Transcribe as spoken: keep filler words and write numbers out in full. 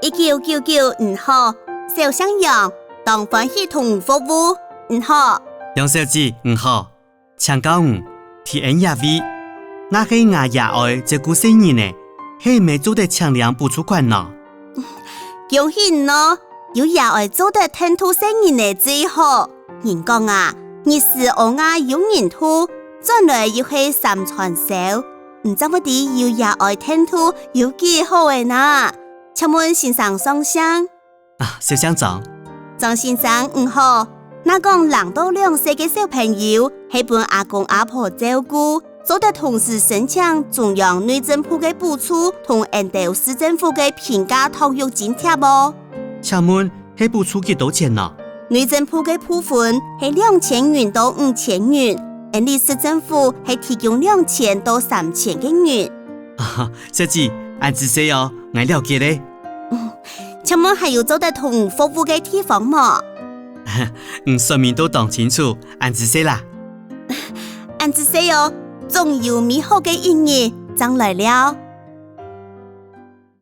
一九九九，你好，小姓楊，當歡喜同你服務，你好。楊小姐，你好，請教你，在𫣆這位，𠊎係𠊎爺哀照顧細人仔，係毋係做得請領補助款呢？恭喜你哦，有爺哀做得𢯭渡細人仔最好。人講啊，日時屙𤘅有人渡，轉來又係三餐燒。你正會知有爺哀𢯭渡有幾好仔哪？請問先生上姓？啊，小姓張。張先生，你好。若講零到兩歲个小朋友係分阿公阿婆照顧，做得同時申請中央內政部个補助同𫣆兜市政府个平價托育津貼哦。請問係補助幾多錢呢？內政部个部分係兩千銀到五千銀，𫣆俚市政府係提供兩千到三千个銀。啊，小姐，恁仔細哦，𠊎了解咧。請問還有做得同你服務个地方無？你說明到當清楚，恁仔細啦。恁仔細哦，祝你有美好个一日，正來尞。